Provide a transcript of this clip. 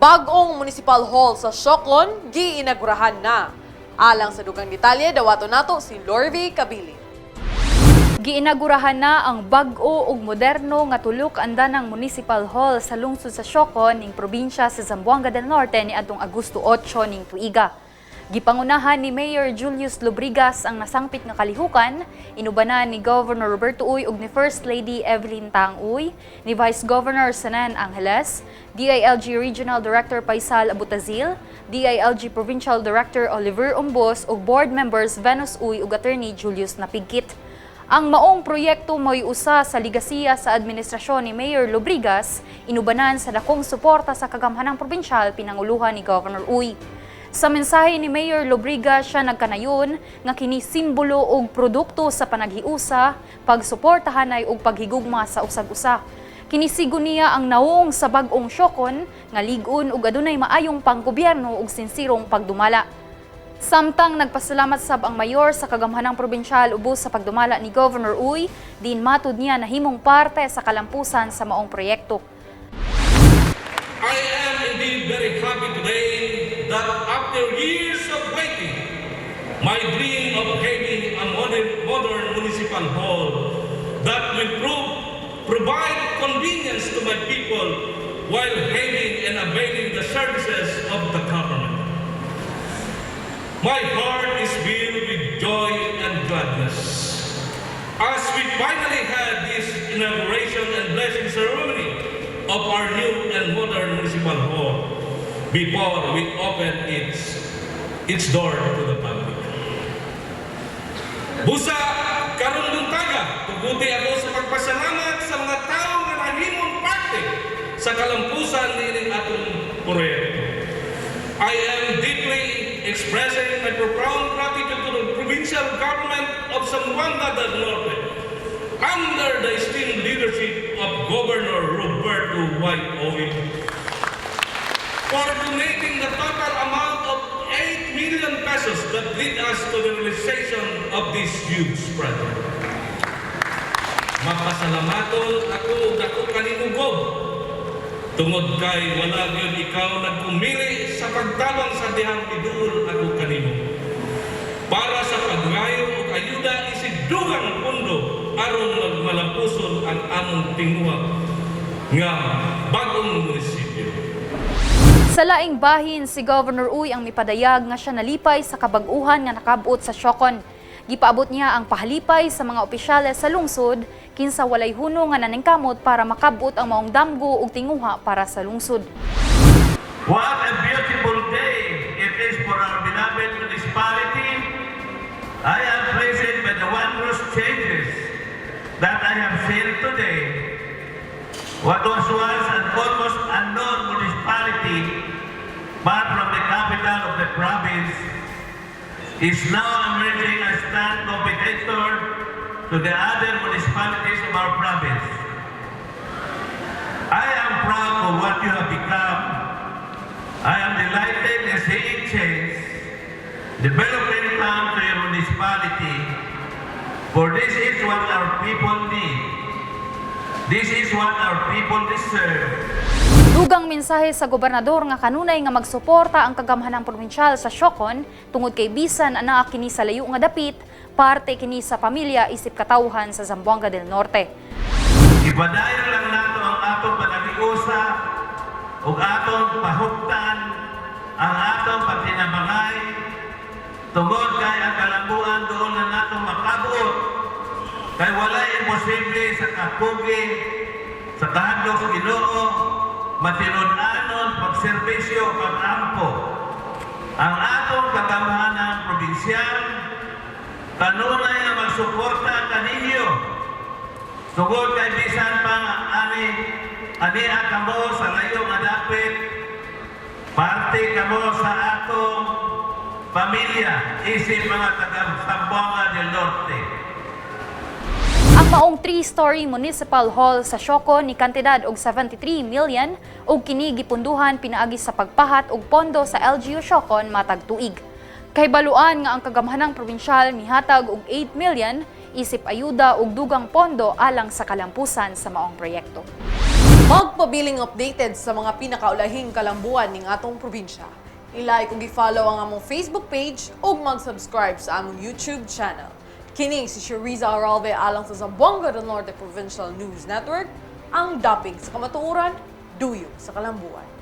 Bag-ong Municipal Hall sa Siocon giinagurahan na. Alang sa dugang detalye, dawato nato si Lorvi Kabili. Giinagurahan na ang bag-o ug moderno nga tulo ka andanang Municipal Hall sa lungsod sa Siocon ning probinsya sa Zamboanga del Norte niadtong Agosto 8 ning tuiga. Gipangunahan ni Mayor Julius Lobrigas ang nasangpit nga kalihukan, inubanan ni Governor Roberto Uy ug ni First Lady Evelyn Tang Uy, ni Vice Governor Sanan Angeles, DILG Regional Director Paisal Abutazil, DILG Provincial Director Oliver Umbos ug Board Members Venus Uy ug Attorney Julius Napigkit. Ang maong proyekto mo'y usa sa ligasiya sa administrasyon ni Mayor Lobrigas, inubanan sa dakong suporta sa kagamhanang probinsyal pinanguluhan ni Governor Uy. Sa mensahe ni Mayor Lobrigas, siya nagkanayon nga kini simbolo og produkto sa panaghiusa, pagsuportahanay ug paghigugma sa usag-usa. Kinisigo niya ang nawong sa bag-ong Siocon nga lig-on ug adunay maayong panggobyerno ug sinsirong pagdumala. Samtang nagpasalamat sab ang mayor sa kagamhanang probinsyal ubos sa pagdumala ni Governor Uy, din matud niya nahimong parte sa kalampusan sa maong proyekto. I am indeed very happy today that after years of waiting, my dream of having a modern municipal hall that will provide convenience to my people while having and availing the services of the government. My heart is filled with joy and gladness as we finally had this inauguration and blessing ceremony of our new and modern municipal hall before we open its door to the public. Busa, karong buntaga, tuguti ako sa pagpasalamat sa mga tao nga nahimong parte sa kalampusan niining atong proyekto. I am deeply expressing my profound gratitude to the provincial government of Zamboanga del Norte under the esteemed leadership of Governor Roberto Y. Uy for donating the total amount of 8 million pesos that lead us to the realization of this huge project. Mapasalamaton ako og dako kanimo, Gob, tungod kay wala gyud ikaw nagkumili sa pagtabang sa dihang miduol ako kanimo para sa paggayo og ayuda isip dugang pondo aron magmalampuson ang among tinguha nga bagong munisipyo. Sa laing bahin, si Governor Uy ang mipadayag nga siya nalipay sa kabag-uhan nga nakabot sa Siocon. Gipaabot niya ang pahalipay sa mga opisyales sa lungsod kinsa walay huno nga naningkamot para makabot ang maong damgo ug tinguha para sa lungsod. What a beautiful day it is for our beloved municipality. I am pleased by the wondrous changes that I have seen today. What was once an almost unknown municipality, far from the capital of the province, is now emerging as strong competitor to the other municipalities of our province. I am proud of what you have become. I am delighted in seeing change, development come to your municipality, for this is what our people need. This is what our people deserve. Dugang mensahe sa gobernador nga kanunay nga magsuporta ang kagamhanang probinsyal sa Siocon tungod kay bisan anaa kini sa layo nga dapit, parte kini sa pamilya isip katawhan sa Zamboanga del Norte. Ipadayon lang nato ang atong panaghiusa ug atong pahuptan ang atong pagtinabangay tungod kay ang kalambuan duol na natong makabuot kay walay imposible sa kapugi, sa kahadlok sa Ginoo, matinud-anon pagserbisyo, pag-ampo. Ang atong kagamhanan probinsyal kanunay nga magsuporta kaninyo tungod kay bisan pa nga ani ania kamo sa layo nga dapit, parte kamo sa atong pamilya isip mga taga Zamboanga del Norte. Ang maong three-story municipal hall sa Siocon ni kantidad og 73 million ug kini gipunduhan pinaagi sa pagpahat og pondo sa LGU Siocon matag tuig. Kahibaluan nga ang kagamhanang probinsyal mihatag og 8 million isip ayuda og dugang pondo alang sa kalampusan sa maong proyekto. Magpabiling updated sa mga pinakaulahing kalambuan ning atong probinsya. I-like ug i-follow ang among Facebook page ug mag-subscribe sa among YouTube channel. Kini si Shariza Aralve alang sa Zamboanga del Norte Provincial News Network, ang dapig sa kamatuoran, duyo sa kalambuan.